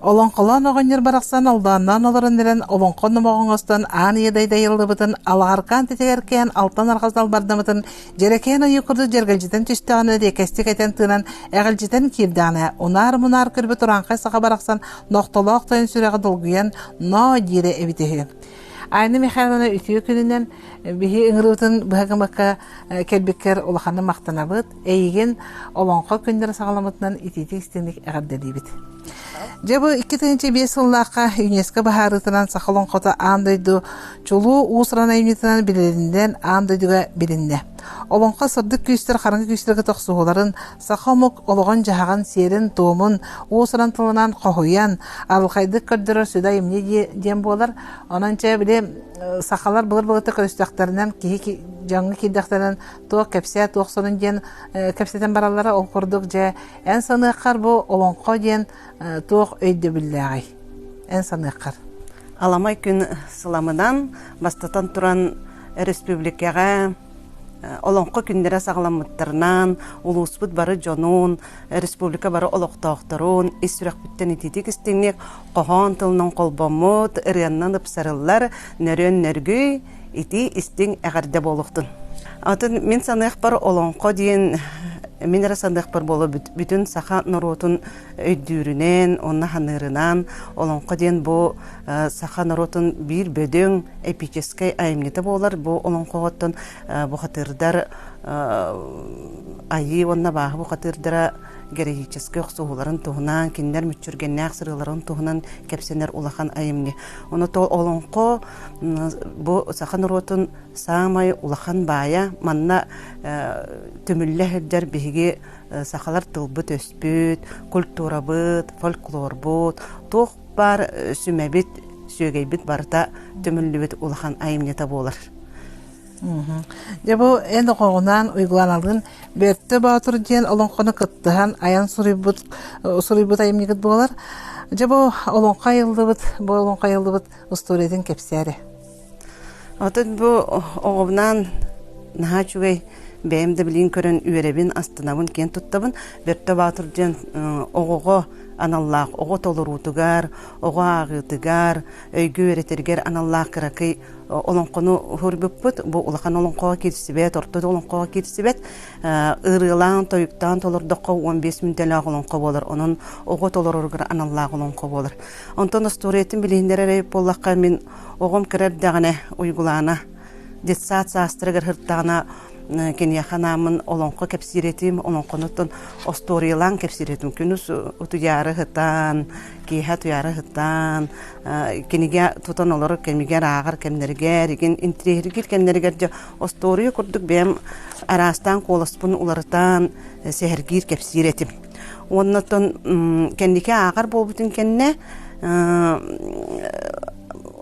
Олоҥхолоон оҕонньор барахсан олдоонноон олорон эрэн олоҥхо номоҕо оҥостон аан ийэ дайдайыллыбытын, алаҕаркаан титигэркээн алтан арҕас далбардаммытын дьэрэкээн ойуу курдук дьэргэлдьитэн түстэҕинэ эриэкэстик этэн тыынан эҕилдьитэн киирдэҕинэ, унаар-мунаар көрбүт урааҥхай саха барахсан нохтолоох тойон сүрэҕэ долгуйан ноо диирэ эбитэ үһү. Айна Михайловна үтүө күнүнэн биһи ыҥырыытын быһа гыммакка кэлбиккэр улаханнык махтанабыт. Эйигин Олоҥхо күннэрэ саҕаламмытынан итиитик истиҥник эҕэрдэлиибит. Дьэ бу 2005 сыллаахха ЮНЕСКО быһаарыытынан саха олоҥхото аан дойду чулуу уус-уран айымньытынан билиннэн аан дойдуга билиннэ. Олоҥхо сырдык күүстэр хараҥа күүстэргэ тохсуһууларын, саха омук олоҕун-дьаһаҕын, сиэрин-туомун уус-уран тылынан хоһуйан, арылхайдык көрдөрөр сүдү айымньы диэн буолар. Онон чэ били сахалар былыр-былыргыта көрүстэхтэринэн киһи дьоҥҥо киирдэхтэринэн туох кэпсээ туох сонун диэн кэпсэтэн бараллара. Ол курдук дьэ эн саныаххар бу олоҥхо диэн туох өйдөбүллээҕий? Эн саныаххар. Аламай күн сыламынан бастатан туран республикаҕа Олоҥхо күннэрэ саҕаламмыттарынан улууспут бары дьонун, республика бары олохтоохторун ис сүрэхпиттэн итиитик истиҥник хоһоон тылынан холбоммут, ырыаннан ыпсарыллар нөрүөн нөргүй итии истиҥ эҕэрдэ буолуохтун. Атын мин саныахпар олоҥхо диэн мин эрэ саныахпар буола бүтүн саха норуотун өйдүүрүнэн уонна ханыырынан олоҥхо диэн бу саха норуотун биир бөдөҥ эпическэй айымньыта буолар. Бу олоҥхоҕоттон бухатыырдар айыы уонна бааһы бухатыырдара героическай охсуһууларын туһунан, кинилэр мүччүргэннээх сырыыларын туһунан кэпсэнэр улахан айымньы. Ону то олоҥхо бу саха норуотун саамай улахан баайа манна түмүллэ сылдьар биһиги сахалар тылбыт-өспүт, культурабыт, фольклорбут, туох баар сүмэбит, сүөгэйбит барыта түмүллүбүт улахан айымньыта буолар. Дьэ бу эн оҕоҕунаан Уйгулааналыын Бөртө Боотур диэн олоҥхону кыттыһан айан суруйбут суруйбут айымньыгыт буолар. Дьэ бу олоҥхо айыллыбыт, бу олоҥхо айыллыбыт устуоруйатын кэпсээ эрэ. Отут бу оҕобунаан наһаа үчүгэй бэйэм да билигин көрөн үөрэбин, астынабын, киэн туттабын. Бөртө Баатыр диэн оҕоҕо аналлаах оҕо толоруутугар, оҕо ааҕыытыгар, өйгө үөрэтэригэр аналлаах кыракый олоҥхону суруйбуппут. Бу улахан олоҥхоҕо киирсибэт, орто олоҥхоҕо киирсибэт. Ырыалаан, тойуктаан толордоххо 15 мүнүүтэлээх олоҥхо буолар. Онон оҕо толороругар аналлаах олоҥхо буолар. Онтон остуоруйатын билиһиннэрэр эбит буоллахха, мин Оҕом кыра эрдэҕинэ Уйгулаана детсад саастарыгар сырыттаҕына киниэхэ анааммын олоҥхо кэпсиир этим, олоҥхонуттан остуоруйалаан кэпсиир этим. Күнүс утуйаары сытан, киэһэ утуйаары сытан, кинигэ тутан олорор кэмигэр, ааҕар кэмнэригэр, игин интириэһиргиир кэмнэригэр дьэ остуоруйа курдук бэйэм араастаан куоласпын уларытан сэһэргиир кэпсиир этим. Уонна оттон кэнники ааҕар буолбутун кэннэ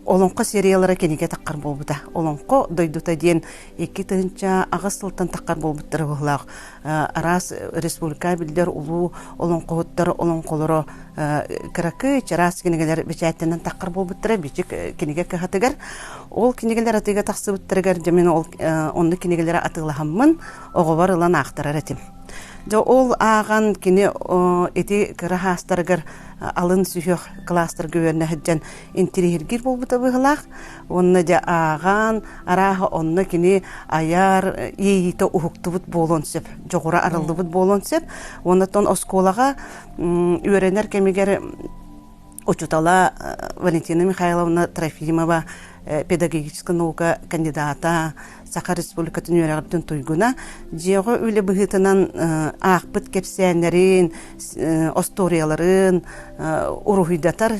Олоҥхо сериялара кинигэ таххар буолбута. Олоҥхо дойдута диэн 2008 сылтан таххар буолбуттара быһыылаах. Араас республика биллэр улуу олоҥхоһуттар олоҥхолоро кыракый чараас кинигэлэр бэчээттэнэн таххар буолбуттара бичик кинигэ кыһатыгар. Ол кинигэлэр атыыга тахсыбыттарыгар дьэ мин ол оннук кинигэлэри атыылаһаммын оҕобор ылан аахтарар этим. Дьэ ол ааҕан кини ити кыра хаастарыгар алын сүһүөх кылаастарга үөрэнэ сылдьан интириэһиргиир буолбута быһыылаах. Уонна дьэ ааҕан, арааһа онно кини айар иэйиитэ уһуктубут буолуон сөп, дьоҕура арыллыбыт буолуон сөп. Уонна оттон оскуолаҕа үөрэнэр кэмигэр учуутала Валентина Михайловна Трофимова педагогическай наука кандидата, Саха Республикатын үөрэҕиттэн туйгуна, дьиэҕэ үлэ быһыытынан аахпыт кэпсээннэрин, остуоруйаларын уруһуйдатар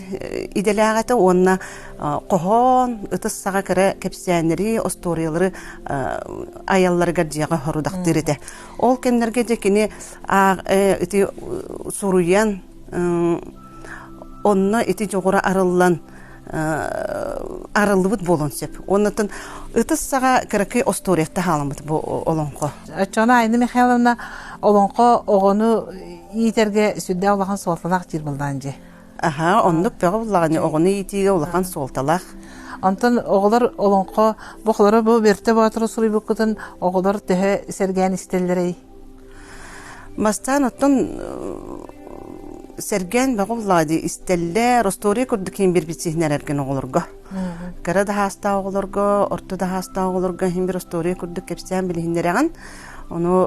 идэлээх этэ уонна хоһоон, ытыс саҕа кыра кэпсээннэри, остуоруйалары айалларыгар дьиэҕэ хорудахтыыр этэ. Ол кэмнэргэ дьэ кини ити суруйан онно ити дьоҕура арыллан арыллыбыт буолуон сөп. Оннуттан ытыс саҕа кыракый остуоруйатта хааламмыт бу олоҥхо. Оччоҕуна Айна Михайловна олоҥхо оҕону иитэргэ сүрдээх улахан суолталаах диир буоллаҕын дии. Аһаа, оннук бөҕө буллаҕына оҕону иитиигэ улахан суолталаах. Онтон оҕолор олоҥхо бу холоро бу Бөртө Боотуру суруйбуккутун оҕолор төһө сэргээн истэллэрий? Бастаан оттон. Сэргээн бөҕө буллаҕа дии истэллэр, остуоруйа курдук иһин биэрбит сиһинэрэргин оҕолорго. Кыра да саастаах оҕолорго, орто да саастаах оҕолорго иһин бир остуоруйа курдук кэпсээн билиһиннэрэҕин. Ону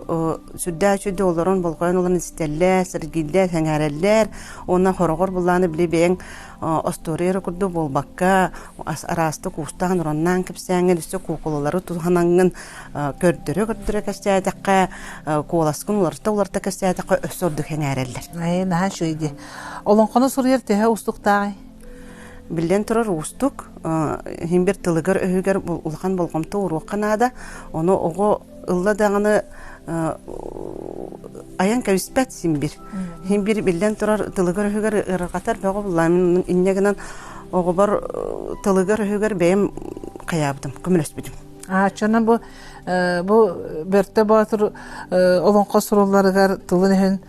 сүрдээх үчүгэй олорон болҕойон олорон истэллэр, сэргииллэр, сэҥээрэллэр. Уонна хороҕор буллааны били бэйэҥ остуоруйа эрэ курдук буолбакка, араастык уустаан-ураннаан кэпсээҥҥин, өссө куукулалары туһанаҥҥын көрдөрө-көрдөрө кэпсээтэххэ, куоласкын уларыта-уларыта кэпсээтэххэ өссө ордук сэҥээрэллэр. Ээ, наһаа үчүгэй дии. Олоҥхону суруйар төһө уустуктааҕый? Биллэн турар уустук. Иһин бир тылыгар-өһүгэр улахан болҕомто ууруохха наада. Ону оҕо ылла даҕаны айан кэбиспэт син бир. Иһин бир биллэн турар тылыгар-өһүгэр ыарырҕатар бөҕө буллаамын инньэ гынан оҕобор тылыгар-өһүгэр бэйэм хайаабытым, көмөлөспүтүм. Ааччанан бу бу Бөртө Боотур олоҥхо сурулларыгар тылын-өһүн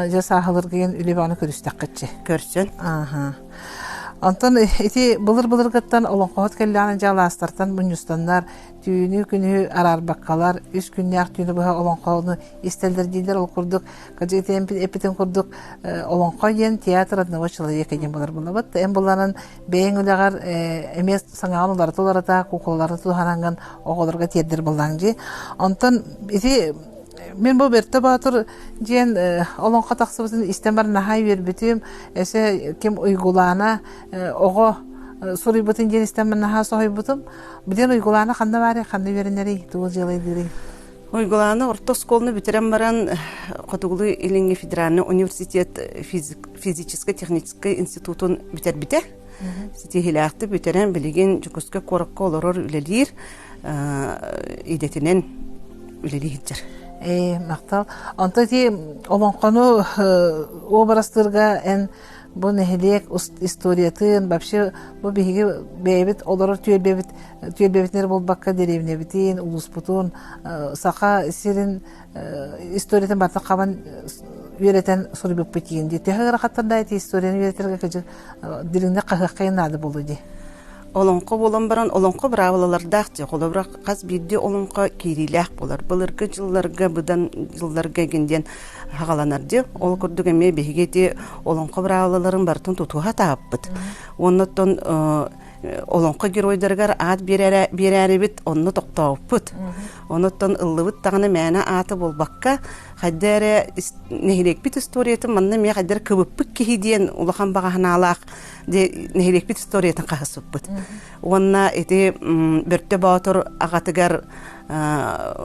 дьэ сааһылыргыйан үлэ баҕаны көрүстэххитчи. Көрсөн. Ааха. Онтон ити былыр-былыргыттан олоҥхоһут кэллэҕинэ дьэ алаастартан мунньустаннар түүнү күнү араарбаккалар үс күннээх түүнү быһа олоҥхону истэллэр дииллэр ол курдук эппитин курдук олоҥхо диэн театр одного человека диэн буолар булабыт эн булларан бэйэҥ үлэҕэр эмиэ саҥаҕын уларыта уларыта куукулалары туһанаҥҥын оҕолорго тиэрдэр буоллаҥ дии онтон ити мин бу Бөртө Боотур диэн олоҥхо тахсыбытын истэн баран наһаа үөрбүтүм эсэ ким Уйгулаана оҕо суруйбутун диэн истэн наһаа соһуйбутум Билигин Уйгулаана ханна баарый, ханна үөрэнэрий, тугу дьыалайдыырый? Уйгулаана орто оскуоланы бүтэрэн баран Хотугулуу-Илиҥҥи федеральный университет физическэй-техническэй институтун бүтэрбитэ. Ситиһиилээхтик бүтэрэн билигин Дьокуускай куоракка олорор үлэлиир идэтинэн үлэлии сылдьар. Ээ, махтал. Онто ити олоҥхону уобарастыырга эн бу нэһилиэк историятын, вообще бу биһиги бэйэбит олорор түөлбэбит түөлбэбитинэр буолбакка дэриэбинэбитин, улууспутун, саха сирин историятын барыта хабан үөрэтэн суруйбуппут диэн дии. Төһө ыарахаттардаах ити историяны үөрэтэргэ кыдьык дириҥник хаһыаххайын наада буолуо дии. Олоҥхо буолан баран олоҥхо быраабылалардаах дии. Холобура, хас биирдии олоҥхо киириилээх буолар. Былыргы дьылларга, быдан дьылларга игин диэн хаҕаланар дии. Ол курдук эмиэ биһиги ити олоҥхо быраабылаларын барытын тутуһа тааппыт. Уонна оттон олоҥхо геройдарыгар аат биэрээрибит онно тохтообуппут. Онуттан ыллыбыт даҕаны мээнэ ааты буолбакка, хайда эрэ нэһилиэкпит историятын манна эмиэ хайда эрэ кыбыппыт киһи диэн улахан баҕа санаалаах нэһилиэкпит историятын хаһыспыппыт. Уонна ити Бөртө Боотур аҕатыгар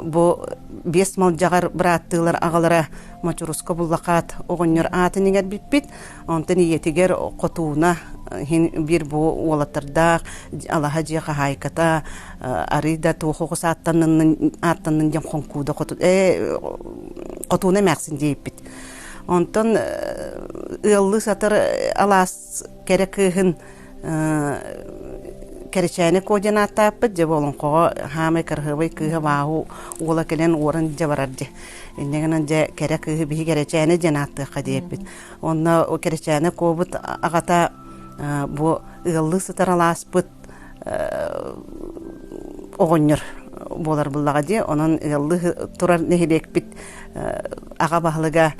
бу биэс малдьаҕар бырааттыылар аҕалара Мочуруска Буллахаат оҕонньор аатын иҥэрбиппит. Онтон ийэтигэр Хотууна иһин биир бу уолаттардаах алаһа дьиэ хаһаайката арый да туох оҕус ааттаннын ааттаннын диэн хоҥкууда Хотууна эмээхсин диэбиппит. Онтон ыаллыы сатар алаас кэрэ кыыһын Кэрэчээнэ Куо диэн ааттааппыт, дьэ бу олоҥхоҕо хаамай кыраһыабай кыыһа Бааһу уола кэлэн уоран дьэ барар дьэ. Инньэ гынан дьэ кэрэ кыыһы биһи Кэрэчээнэ диэн ааттыахха диэппит. Онно Кэрэчээнэ Куобут аҕата бу ыаллыы сытар алааспыт оҕонньор буолар буллаҕа дии. Онон ыаллыы турар нэһилиэкпит аҕа баһылыга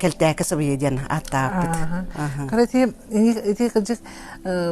Кэлтээкэ Сыбыйа диэн ааттаабыт. Кыра ити ити кырдьык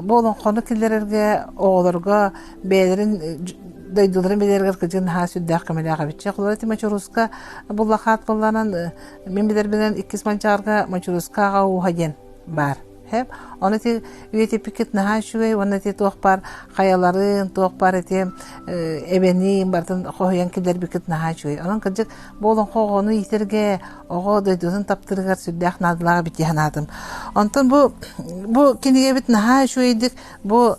бу олоҥхону киллэрэргэ оҕолорго бэйэлэрин дойдуларын билэригэр кырдьык наһаа сүрдээх көмөлөөх эбит. Холобура ити Мочуруска буллахаат буоллаанан мин билэрбинэн иккис манчаарга Мочуруска аҕа ууһа диэн баар. Хэп. Ону ити үйэтиппиккит наһаа үчүгэй уонна ити туох баар хайаларын, туох баар ити эбэниин барытын хоһуйан киллэрбиккит наһаа үчүгэй. Онон кырдьык бу олоҥхо оҕону иитэргэ, оҕо дойдутун таптыырыгар сүрдээх наадалаах эбит дии санаатым. Онтон бу бу кинигэбит наһаа үчүгэйдик бу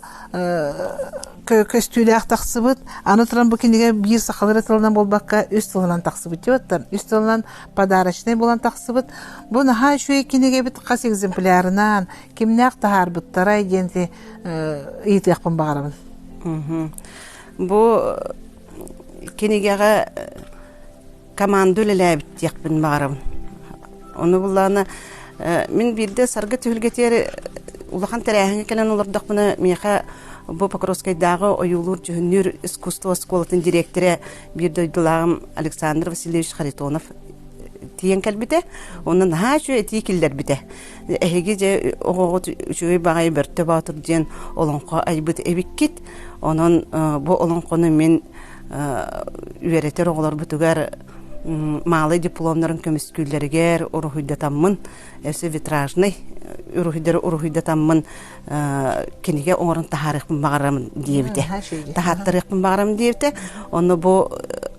көстүүлээх тахсыбыт. Аны туран бу кинигэ биир сахалыы тылынан буолбакка үс тылынан тахсыбыт диэбиттэр. Үс тылынан подарочнай буолан тахсыбыт. Бу наһаа үчүгэй кинигэбит хас экземплярынан кимнээх таһаарбыттарай диэн ыйытыахпын баҕарабын. Бу кинигэҕэ команда үлэлээбит диэхпин баҕарабын. Ону буллаҕына мин биирдэ Саргы түһүлгэтигэр улахан тэрээһиҥҥэ кэлэн олордохпуна миэхэ бу Покровскайдааҕы ойуулуур-дьүһүннүүр искусство оскуолатын дириэктэрэ биир дойдулааҕым Александр Васильевич Харитонов. тиийэн кэлбитэ. Онно наһаа үчүгэй этии киллэрбитэ. Эһиги дьэ оҕоҕут үчүгэй баҕайы Бөртө Боотур диэн олоҥхо айбыт эбиккит. Онон бу олоҥхону мин үөрэтэр оҕолорбутугар маалай дипломнарын көмүскүүллэригэр уруһуйдатаммын, өссө витражнай уруһуйдары уруһуйдатаммын кинигэ оҥорон таһаарыахпын баҕарамын диэбитэ. Таһааттарыахпын баҕарамын диэбитэ. Онно бу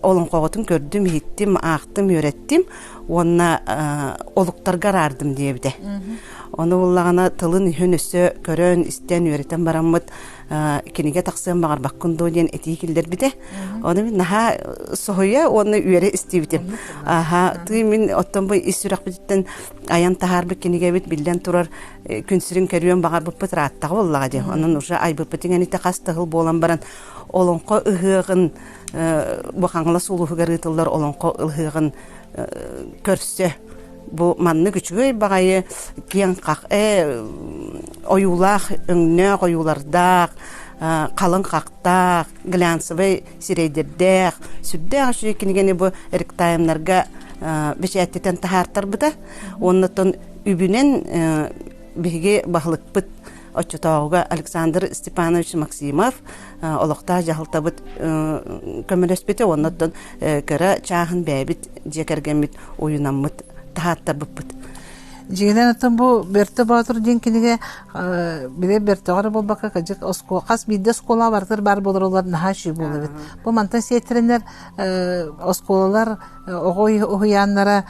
олоҥхоҕутун көрдүм, иһиттим, аахтым, үөрэттим уонна олуктарга араардым диэбитэ. Ону буллаҕына тылын иһин өссө көрөн, истэн, үөрэтэн бараммыт кинигэ тахсыан баҕарбаккын дуо диэн этии киллэрбитэ. Ону мин наһаа соһуйа уонна үөрэ истибитим. Аха, тыы мин оттон бу ис сүрэхпититтэн айан таһаарбыт кинигэбит биллэн турар күн сирин көрүөн баҕарбыппыт ырааттаҕа буоллаҕа дии. Онон уже айбыппыт иҥэниттэ хас да сыл буолан баран олоҥхо ыһыаҕын бу Хаҥалас улууһугар ыытыллар олоҥхо ыһыаҕын көрсө бу маннык үчүгэй баҕайы киэҥ хах ойуулаах өҥнөөх ойуулардаах халыҥ хахтаах глянцевай сирэйдэрдээх сүрдээх үчүгэй кинигэни бу ректаймнарга бэчээттэтэн таһаартарбыта уонна үбүнэн биһиги баһылыкпыт оччотооҕуга Александр Степанович Максимов олохтоох дьаһалтабыт көмөлөспүтэ уонна оттон кыра чааһын бэйэбит дьиэ кэргэммит уйунаммыт таһааттарбыппыт. Дьиҥинэн оттон бу Бөртө Боотур диэн кинигэ били Бөртөҕө эрэ буолбакка кырдьык хас биирдии оскуолаҕа барытыгар баар буолар наһаа үчүгэй буолар эбит. Бу мантан сиэттэрэннэр оскуолалар оҕо уһуйааннара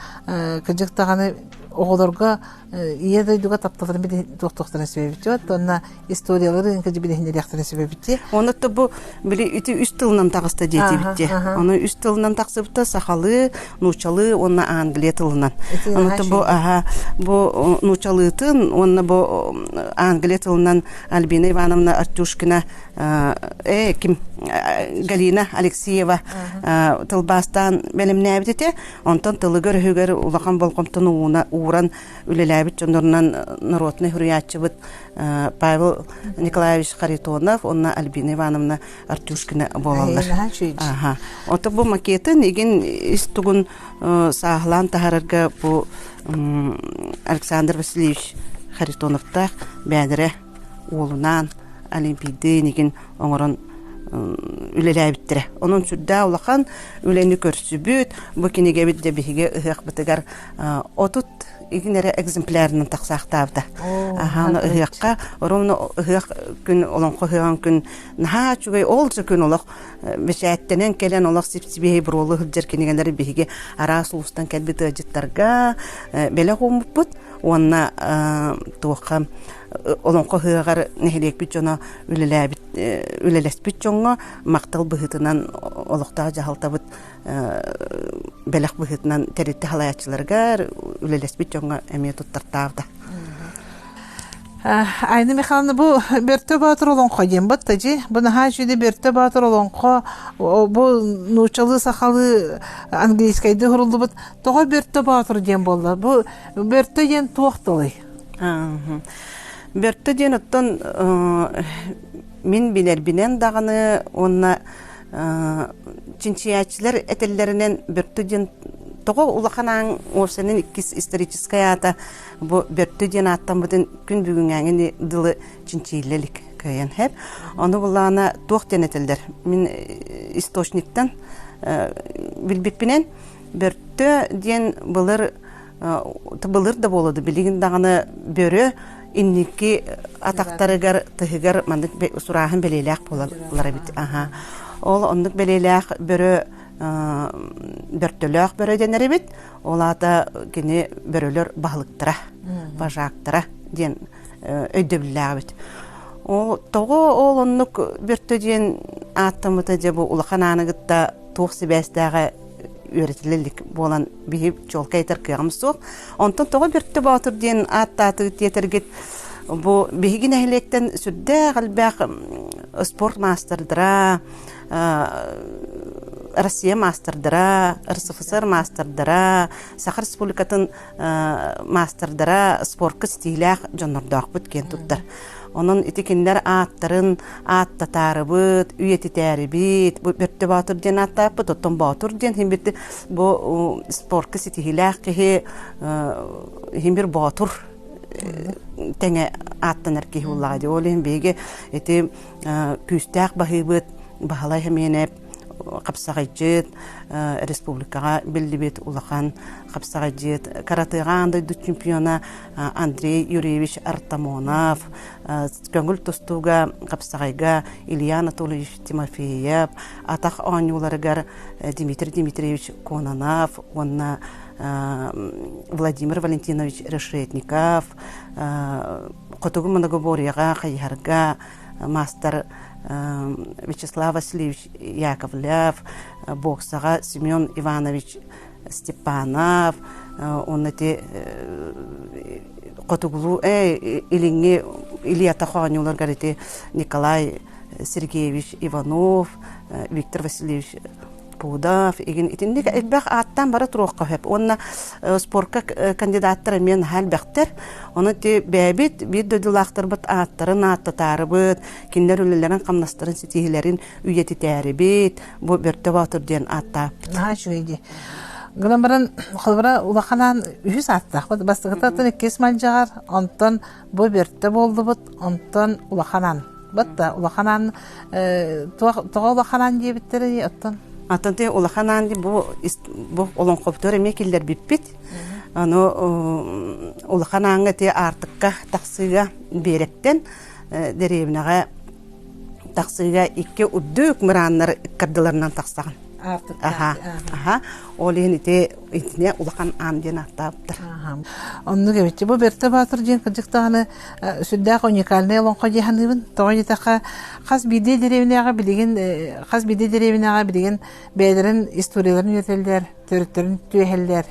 кырдьык даҕаны оҕолорго ийэ дойдуга тапталларын туохтуохтарын сөбүбүт уонна историялары кыдьы билиһиннэриэхтэрин сөбүбүт. Онно бу били ити үс тылынан таҕыста диэтибит. Ону үс тылынан тахсыбыта сахалыы, нууччалыы уонна англия тылынан. Онно бу аха бу нууччалыытын уонна бу англия тылынан Альбина Ивановна Артюшкина э ким Галина Алексеева тылбаастаан бэлэмнээбит этэ. Онтон тылыгар-өһүгэр улахан болҕомтону ууран үлэлээбит дьоннорунан народнай суруйааччыбыт Павел Николаевич Харитонов уонна Альбина Ивановна Артюшкина буолаллар. Аха. Ото бу макетын игин ис тугун сааһылаан таһарарга бу Александр Васильевич Харитоновтаах бэйэлэрэ уолунаан Олимпийдыын игин оҥорон үлэлээбиттэрэ. Онон сүрдээх улахан үлэни көрсүбүт. Бу кинигэбит дьэ биһиги ыһыахпытыгар 30 игин эрэ экземплярынан тахсаахтаабыта. Аха, ону ыһыахха, ровно ыһыах күн, олоҥхо ыһыаҕын күн наһаа үчүгэй ол да күн олох бэчээттэнэн кэлэн олох сип-сибиэһэй буруолу сылдьар кинигэлэри биһиги араас улуустан кэлбит ыалдьыттарга бэлэх ууммуппут уонна туохха олоҥхо ыһыаҕар нэһилиэкпит дьоно үлэлээбит үлэлэспит дьоҥҥо махтал быһыытынан олохтоох дьаһалтабыт бэлэх быһыытынан тэрилтэ салайааччыларыгар үлэлэспит дьоҥҥо эмиэ туттартаабыта. Айна Михайловна, бу Бөртө Боотур олоҥхо диэн батта дьи. Бу наһаа үчүгэй Бөртө Боотур олоҥхо бу нууччалыы сахалыы английскайдыы суруллубут тоҕо Бөртө Боотур диэн буолла? Бу Бөртө диэн туох тылый? Бөртө диэн оттон мин билэрбинэн даҕаны уонна чинчийээччилэр этэллэринэн Бөртө диэн тоҕо улахан аан уопсайынан иккис историческай аата бу Бөртө диэн ааттаммытын күн бүгүҥҥээҥи дылы чинчийиллэ илик кыайан иһэр. Ону буллаҕына туох диэн этэллэр? Мин источниктан билбиппинэн Бөртө диэн былыр былыр да буолуо билигин даҕаны бөрө инники атахтарыгар тыһыгар маннык сурааһын бэлиэлээх буолаллар эбит аха ол оннук бэлиэлээх бөрө бөртөлөөх бөрө дэнэр эбит ол аата кини бөрөлөр баһылыктара вожактара диэн өйдөбүллээх эбит ол тоҕо ол оннук бөртө диэн ааттаммыта дьэ бу улахан ааны кытта туох сибээстээҕэ үөрэтиллэ илик буолан биһи чуолкай этэр кыаҕым суох. Онтон тоҕо Бөртө Боотур диэн ааттаатыгыт диэтэргит бу биһиги нэһилиэктэн сүрдээх элбэх спорт маастардара, Россия маастардара, РСФСР маастардара, Саха Республикатын маастардара спортка ситиилээх дьоннордоохпут киэн туттар. Онон ити кинилэр ааттарын ааттатаарыбыт, үйэтитээрибит, бу Бөртө Боотур диэн ааттааппыт, оттон Боотур диэн иһин бирти бу спортка ситиһиилээх киһи иһин бир Боотур тэҥэ ааттанар киһи буоллаҕа дии. Ол иһин биһиги ити күүстээх баһыыбыт Баһылай Хэмиэнэп хапсаҕайдьыт, республикаҕа биллибит улахан хапсаҕайдьыт, каратэҕа аан дойду чемпиона Андрей Юрьевич Артамонов, көҥүл тустууга хапсаҕайга Илья Анатольевич Тимофеев, атах оонньууларыгар Дмитрий Дмитриевич Кононов уонна Владимир Валентинович Решетников, хотугу многоборьеҕа хайыһарга маастар Вячеслав Васильевич Яковлев, боксаҕа Семен Иванович Степанов, уонна ити хотугулуу илиҥҥи Ильята оонньууларыгар ити Николай Сергеевич Иванов, Виктор Васильевич Пудов игин итинник элбэх ааттаан бара туруохха сөп уонна спорка кандидаттар эмиэ наһаа элбэхтэр. Ону ти бэйэбит биир дойдулаахтарбыт ааттарын ааттатаарыбыт, кинилэр үлэлэрин-хамнастарын ситиһиилэрин үйэтитээрибит, бу Бөртө Боотур диэн ааттаабыт. Наһаа үчүгэй дии. Гынан баран, холобура, улаханаан үһүс ааттаахпыт. Бастакыта иккис мадьаҕар, онтон бу Бөртө буоллубут, онтон улаханаан. Батта улаханаан тоҕо улаханаан диэбиттэрий оттон? Атын те улаханаан бу бу олоҥхобутугар эмиэ киллэрбиппит. Аны улахан ааҥҥа те аартыкка тахсыыга биэрэктэн дэриэбинэҕэ тахсыыга икки үрдүк мырааннар ыккардыларынан тахсаҕын. Аха, аха. Ол иһин ити итине улахан аан диэн ааттаабыттар. Оннук эбит. Бу Берте Баатыр диэн кырдьык даҕаны сүрдээх уникальнай олоҥхо дии саныыбын. Тоҕо диэтэххэ, хас биирдии дэриэбинэҕэ билигин хас биирдии дэриэбинэҕэ билигин бэйэлэрин историяларын үөрэтэллэр, төрүттэрин түөһэллэр.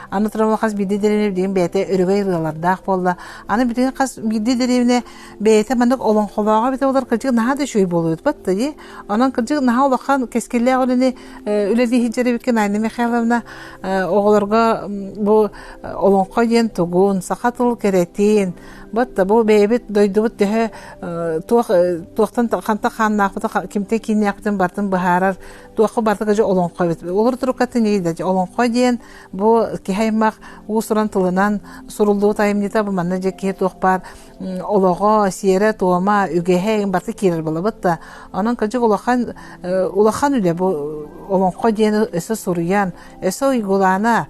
Аны туран хас биирдии дэриэбинэ билигин бэйэтэ өрөгөй ырыалардаах буолла. Аны билигин хас биирдии дэриэбинэ бэйэтэ маннык олоҥхолооҕо эбитэ буоллар кырдьык наһаа да үчүгэй буолуо эбит дии. Онон кырдьык наһаа улахан кэскиллээх үлэни үлэлии сылдьар эбиккин Анна Михайловна оҕолорго бу олоҥхо диэн тугун, саха тыл кэрэтин, бат бу бэйэбит дойдубут төһө туох туохтан хантан хааннаахпытын кимтэн кииннээхпитин барытын быһаарар туохха барыта дьэ олоҥхо эбит. Олор туруккатын да олоҥхо диэн бу киһи аймах уус-уран тылынан суруллубут айымньыта бу манна дьэ киһи туох баар олоҕо, сиэрэ-туома, үгэһэ барыта киирэр буолабыт да. Онон кырдьык улахан улахан үлэ бу олоҥхо диэн өссө суруйан, өссө уйгулаана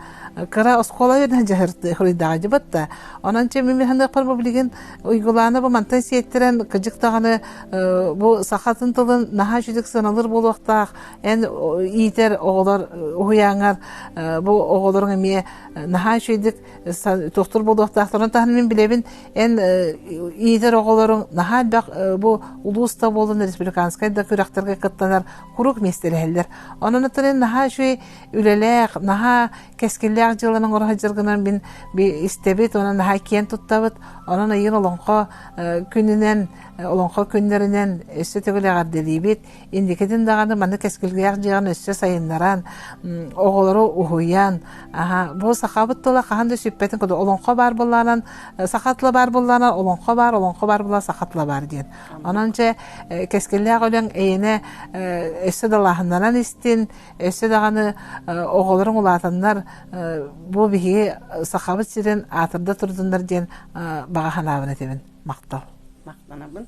кыра оскуола үөрэнэн дьаһырыйдаҕа да. Онон чэ мин саныахпар бу билигин уйгулаана бу мантан сиэттэрэн кырдьык даҕаны бу сахатын тылын наһаа үчүгдүк сыаналыыр буолуохтаах эн иитэр оҕолор уһуйааҥҥар бу оҕолоруҥ эмиэ наһаа үчүгэйдик туохтур буолуохтаахтарын таһынан мин билэбин эн иитэр оҕолоруҥ наһаа элбэх бу улуус да буоллун республиканскай да күрэхтэргэ кыттанар куруук миэстэлэһэллэр. Онон эн наһаа үчүгэй үлэлээх, наһаа кэскиллээх дьыаланан оҥоро сылдьаргынан мин истэбит, онон наһаа киэн туттабыт. Онон ыйын олоҥхо күнүнэн, олоҥхо күннэринэн өссө төгүл эҕэрдэлиибит. Инникитин даҕаны маннык кэскилгээх дьиэҕин өссө сайыннаран, оҕолору уһуйан, аха, бу сахабыт тыла хаһан да сүппэтин курдук олоҥхо баар буоллаҕынан, саха тыла баар буоллаҕына, олоҥхо баар, олоҥхо баар буоллаҕына, саха тыла баар диэн. Онон дьэ кэскиллээх үлэҥ эйэнэ өссө далааһыннанан истин, өссө даҕаны оҕолоруҥ улаатаннар бу биһиги сахабыт сирин аатырда турдуннар диэн баҕа санаабын этэбин. Махтал. Махтанабын.